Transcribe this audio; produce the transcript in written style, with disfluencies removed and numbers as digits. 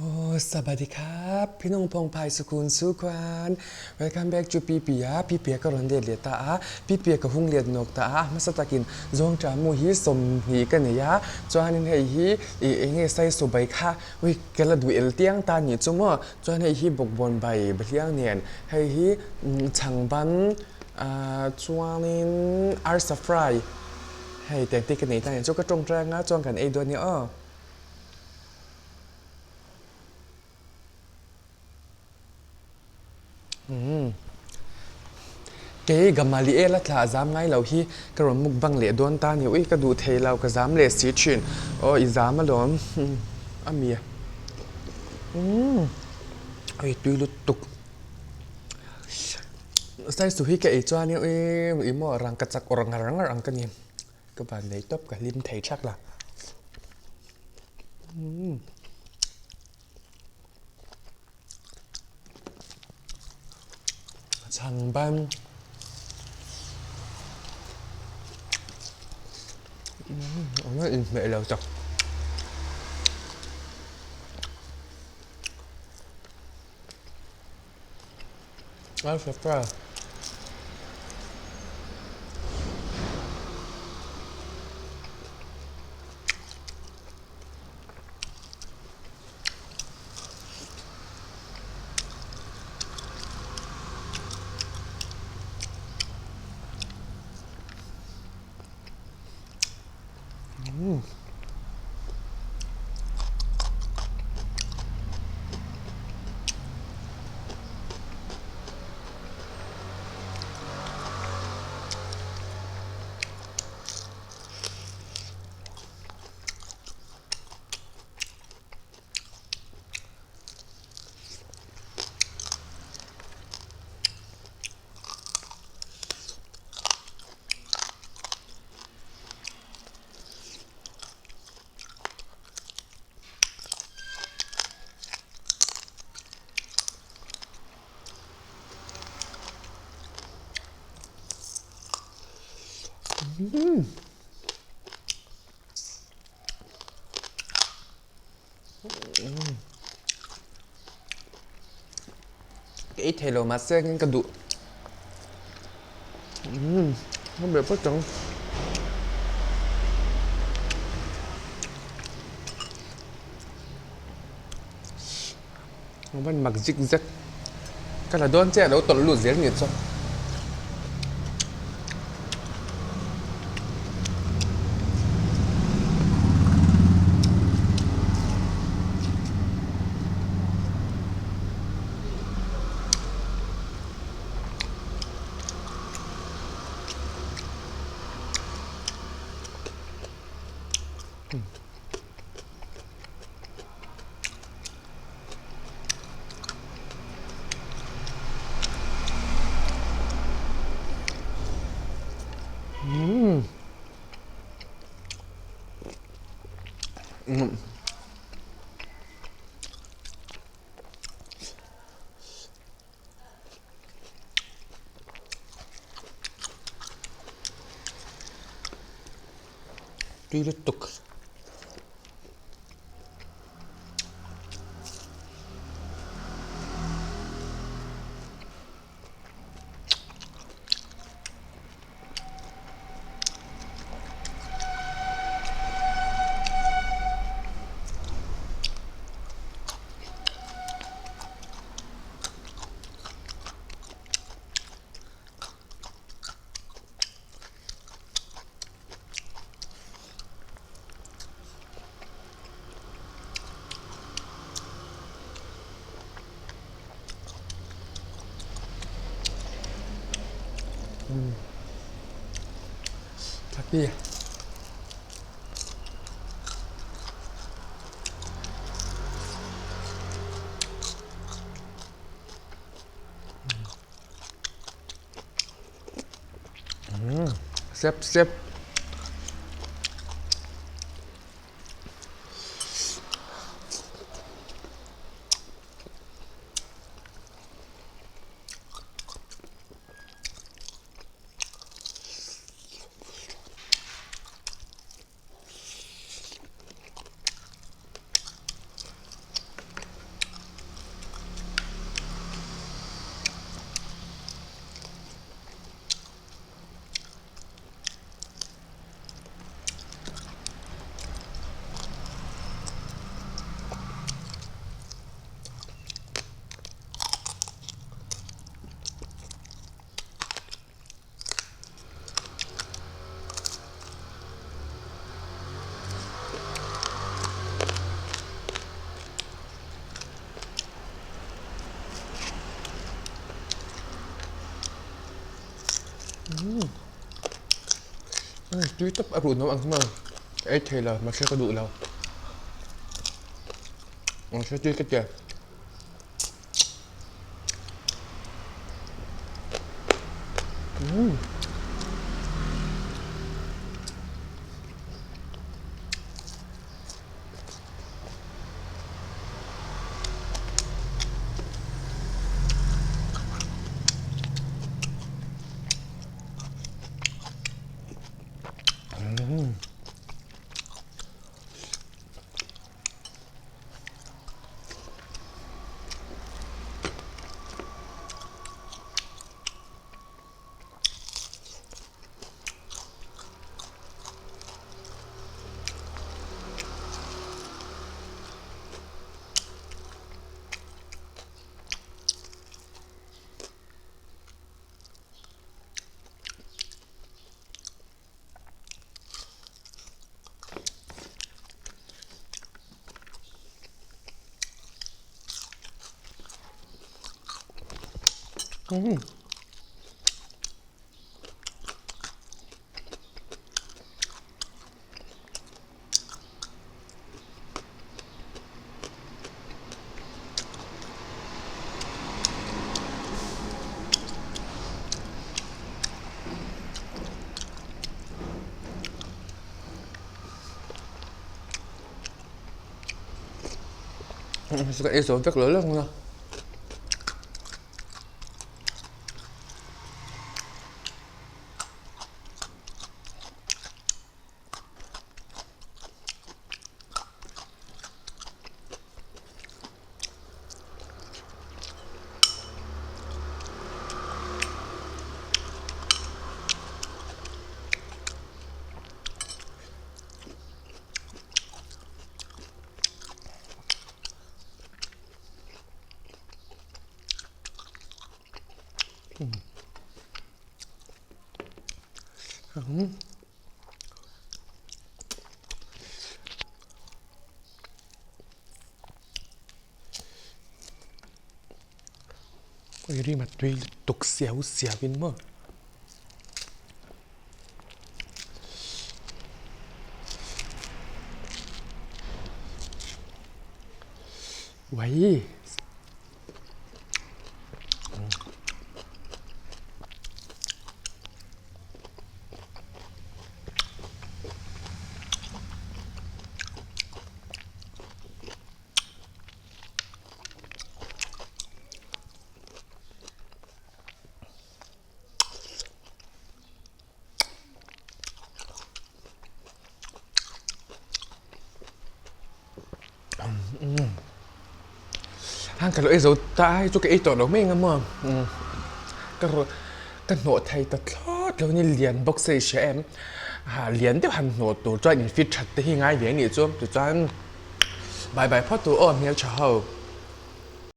Aw sabadi khap phinawng phawng phai sukun sukhuan Welcome back to Pipia Pipia ka rawn let leh ta a Pipia ka hung let nawk ta a hmasa takin zawngṭah mu hi 20 ka nei a chuanin hei hi ih eng nge saisu bai kha ui ka la duh el tiang ta nih chu maw chuan hei hi bawkbawn bai bahliang nen hei hi chhangban ah chuanin arsa fry hei tiang te ka nei ta nih chu ka tawngtai anga chuan kan ei dawn nia aw. Kei Gamaliel a thlah zam ngai lo hi ka rawn mukbang leh dawn ta ni. Ui ka duh thei lo, ka zam leh si thin. Aw i zam alawm a mi. Ui tui lutuk. Saisu hi ka ei chuan ui ih maw rangka chak awrh ngar ngar ang ka ni. Ka van nei tawp ka hlim thei thak la. Chhang ban a inhmeh lo tak. Ka ei thei lo mahse engin ka duh umm a beh phawt ang a van mak zik zek ka la dawn chiah lo tawlh lut zel nih chu. Tui lutuk. Happy. Sep sep. Tui tawp a ruh no ang hma ei thei lo mahse ka duh lo. Mahse tui ka tia. Ka ei zo vek lo lo ang a. Ui rim a tui lutuk siau siau in maw. Uai. Hang ka lo ei zo ta a hei chu ka ei tawh lo mai ang a maw ka rawn ka hnawh thei ta thlawt lo ni lian bawk se i hria em ha lian deuh han hnawh tur chuan in fit that te hi ngai ve a nih chu tichuan bye bye phawt tur aw hmeltha ho.